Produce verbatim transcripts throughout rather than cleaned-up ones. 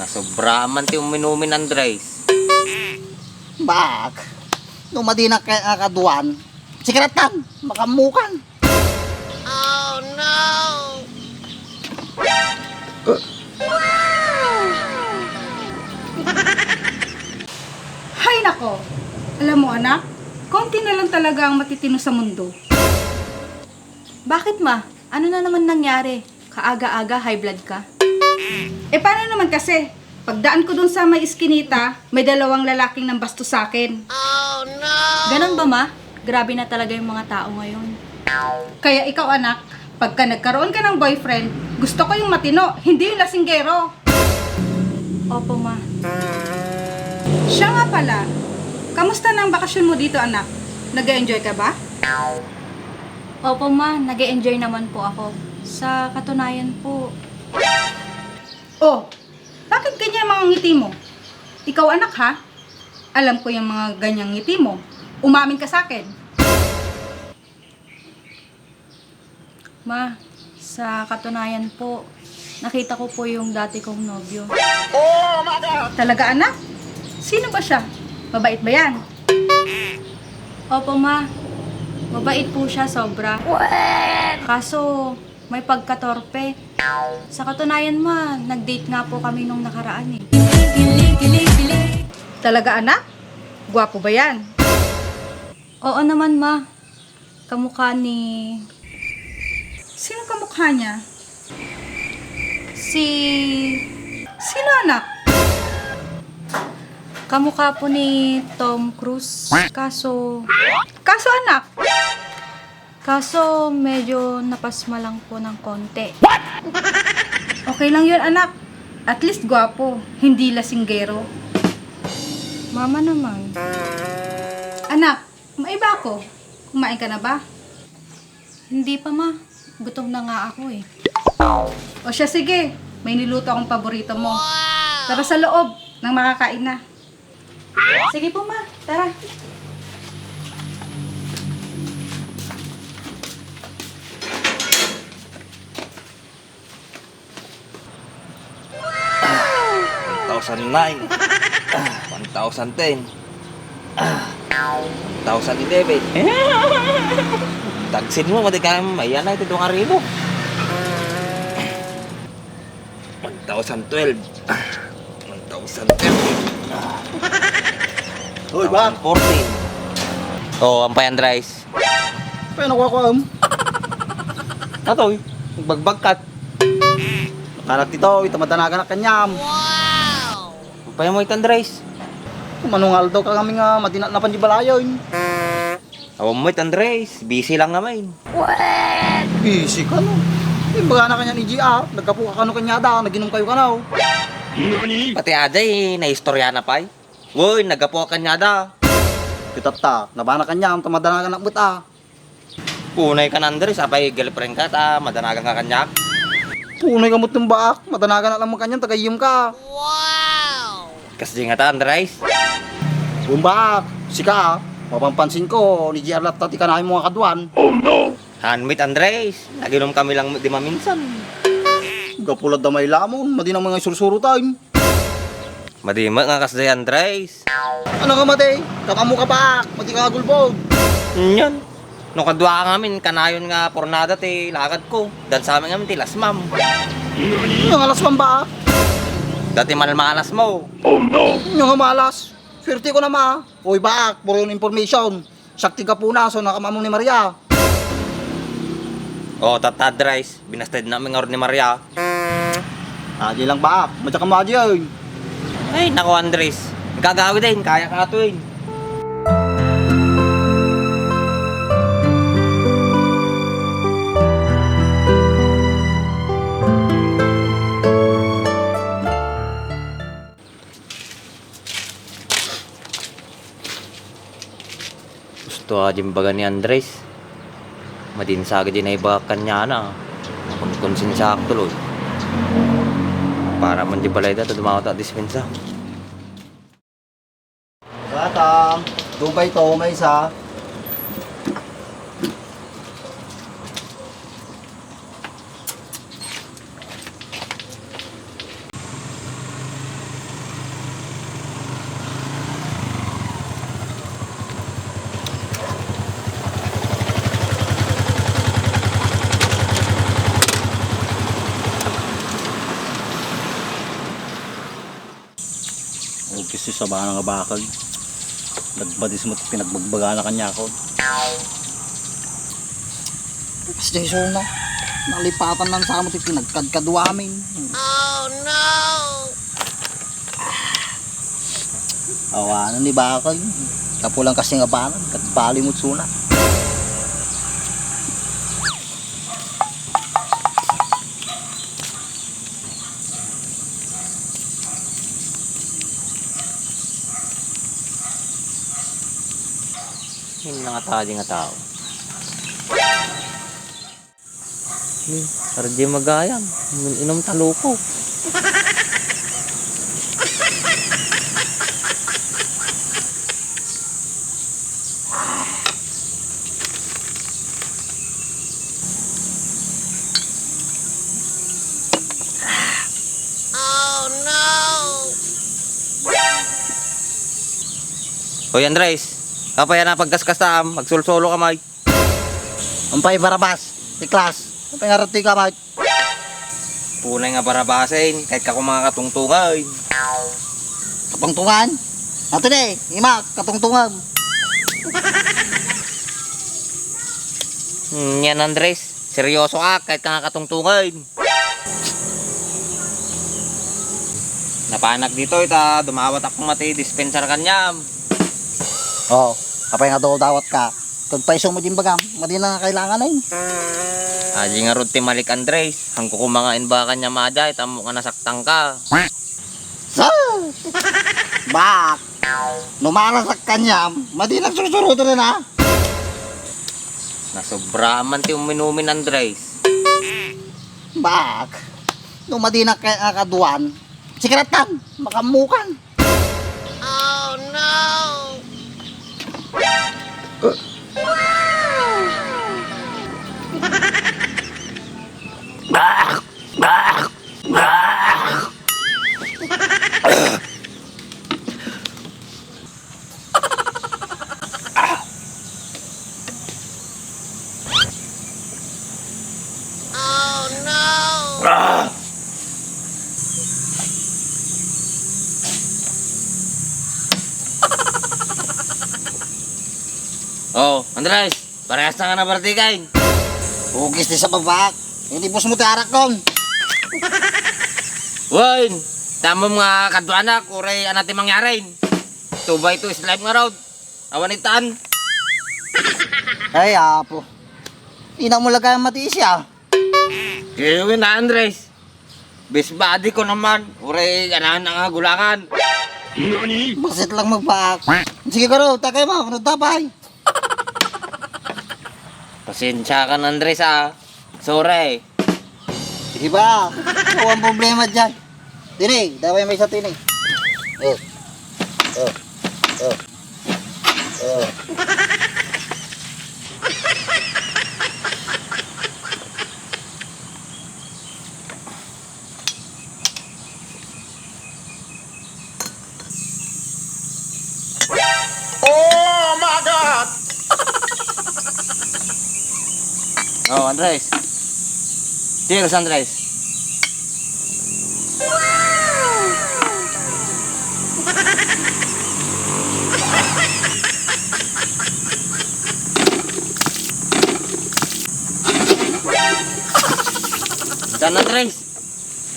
Nasobrahan man ti uminumin, Andres. Bak, no madinak kaya nga kaduan, sikaratan, makamukan. Oh, no! Hay nako! Alam mo, anak, konti na lang talaga ang matitino sa mundo. Bakit, ma? Ano na naman nangyari? Kaaga-aga, high blood ka? E, paano naman kasi? Pagdaan ko dun sa may iskinita, may dalawang lalaking nambastos sa akin. Oh, no! Ganun ba, ma? Grabe na talaga yung mga tao ngayon. Kaya ikaw, anak, pagka nagkaroon ka ng boyfriend, gusto ko yung matino, hindi yung lasinggero. Opo, ma. Siya nga pala, kamusta na ang bakasyon mo dito, anak? Nag-enjoy ka ba? Opo, ma. Nag-enjoy naman po ako. Sa katunayan po. Oh, bakit ganyan mga ngiti mo? Ikaw, anak, ha? Alam ko yung mga ganyang ngiti mo. Umamin ka sa akin. Ma, sa katunayan po, nakita ko po yung dati kong nobyo. Talaga, anak? Sino ba siya? Mabait ba yan? Opo, ma. Mabait po siya, sobra. Kaso, may pagkatorpe. Sa katunayan, ma, nag-date nga po kami nung nakaraan eh. Talaga, anak? Gwapo ba yan? Oo naman, ma. Kamukha ni... Sino kamukha niya? Si... Sino, anak? Kamukha po ni Tom Cruise. Kaso... Kaso, anak? Kaso medyo napasma lang po ng konti. Okay lang yun, anak. At least gwapo, hindi lasinggero. Mama naman. Anak, maiba ako. Kumain ka na ba? Hindi pa, ma. Gutom na nga ako eh. O siya, sige. May niluto akong paborito mo. Tara sa loob nang makakain na. Sige po, ma. Tara. One thousand nine. Ah, one thousand ten. Ah, one thousand eleven. Tagsin mo, mati ka, mayan na iti dua nga ribu. One thousand twelve. One thousand thirteen. Hoy, Bak! Fourteen. Oh, ampay, Andres. Pay nakuha ko am. Atoy, magbagbagkat. Kanak dito, ita madanaganak kanyam. Ampay mo ita, Andres. Manungal daw ka kami nga madinat na panjibalayon. Awan mo ita, Andres. Busy lang naman. Busy ka, no? Imbaga na kanya ni G R, nagkapo ka kano kanyada, naginom kayo kanaw. Pati aday, naistorya na pay. Woy, naggapo ka kanyada. Kitatta, nabana kanya, ang tamadanagan na buta. Punay ka na, Andres, apay girlfriend ka, ta madanagan ka kanya. Punay ka mo tumbak, madanagan na lang mo kanyang tagayim ka. Kasdi nga ta, Andres. Bumbak, sika, mapampansin ko, ni G R latta ti kanay mo nga kaduan. Hanmit, Andres, naginom kami lang di maminsan. Gapulad da may lamon, madinang mga sursuro tayo. Madima nga kasdi, Andres. Ano ka mati? Kamamu ka pa, mati ka gulbog. Nyan. No kadua ka ngamin, kanayon nga pornada ti lagad ko. Dan sa amin ngamin ti lasmam. Yung alas man ba? Dati malmalas mo. Yung malas. Swerte ko na ma. Uy, baak, puro yung information. Sakti ka puna, so nakamamo ni Maria. O, tatadres, binasted na mingaw ni Maria. Adi lang baak, madya ka mo adi yun. Ay, nako Andres, gagawi din, kaya ka to yun. Gusto a di baga ni Andres. Madin sa agad di naibaga kanyana. Kun konsensiak tuloy. Para man di balay da, ta dumawat a dispensa. Batang, tubay to, may isa. Ugis ti sabana nga bakag. Nagbadis mo ti pinagbagbagana kaniakon. Kas Jason na. Nalipatan lang sa amo ti pinagkadkaduamin. Oh no! Awanan ni bakag. Kapulang kasi nga banan, kat bali mo suna. Yun na nga tadi nga tao. Hmm, R J Magayang, inom taluko. Oh no! Hoy, Andres, apay a napagkaskastam, agsulsolo ka, Mike. Umpay, Barabas, ti class. Apay nga rati ka, Mike? Punay nga Barabasen, kahit ka kung mga katungtungan. Katungtungan? Ato ni, ima, katungtungan. Hmm, yan, Andres. Seryoso ka, kahit ka nga katungtungan. Napanak dito, ita, dumawat ako mati dispensar kanyam. Oh, apay nga daw dawat ka? Kag paiso mo din bagam, madi na nga kailangan ay. Aji nga rod ti malik, Andres. Hangko kumangain ba kanyam aja, ita mo nga nasaktan ka. So, bak, no marasak kanyam, madi nagsusuruto na na. Nasobra man ti uminumin, Andres. Bak, no madi na kay akaduan, sikaratan, makamukan. Oh no! Oh no! Oh, Andres, parehas na nga nabartikan. Ugis ti sa babak. Inibus mo ti arak kon. Wen, tamom nga kaduanak, uray ana ti mangyarin. Two by two is life nga road. Awan itan. Ay, apo. Ina mo lagay ang mati siya. Kiwi na, Andres. Best buddy ko naman. Uray, ganahan na nga gulangan. Basit lang magpaak. Sige, garo, takay mo, kung tapay. Pasensya ka na, Andres, ah. Sorry. Sige ba? Walang problema dyan. Tini, daway may sa tini. Oh. Oh. Oh. Oh. Oh my God! Oh, Andres. Cheers, Andres. San, Andres?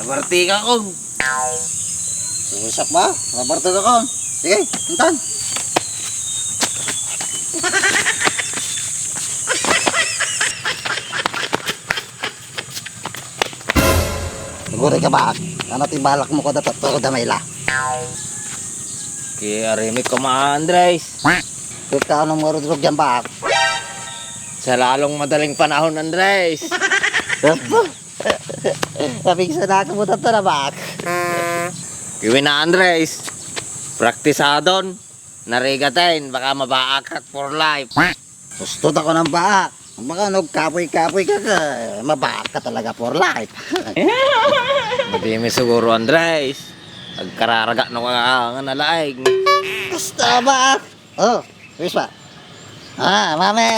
Nabartika ko. Susak ba? Nabartika ko. Sige, untan. Siguro ka ba? Ano ti balak mo ko dapat to da maila? Ki arimik ko ma Andres. Kaya ano mo rudrog yan ba? Sa lalong madaling panahon, Andres. Napigsa na ako mo tatarabak. Kiwi na, Andres. Praktisadon. Narigaten, baka mabaak ka for life. Gusto ta ko ng baak. Baka no kapoy-kapoy ka, ka, mabaak ka talaga for life. Madimi siguro, Andres. Agkararaga no ka nga nalaing. Basta baak. Oh, wis pa. Ah, mame.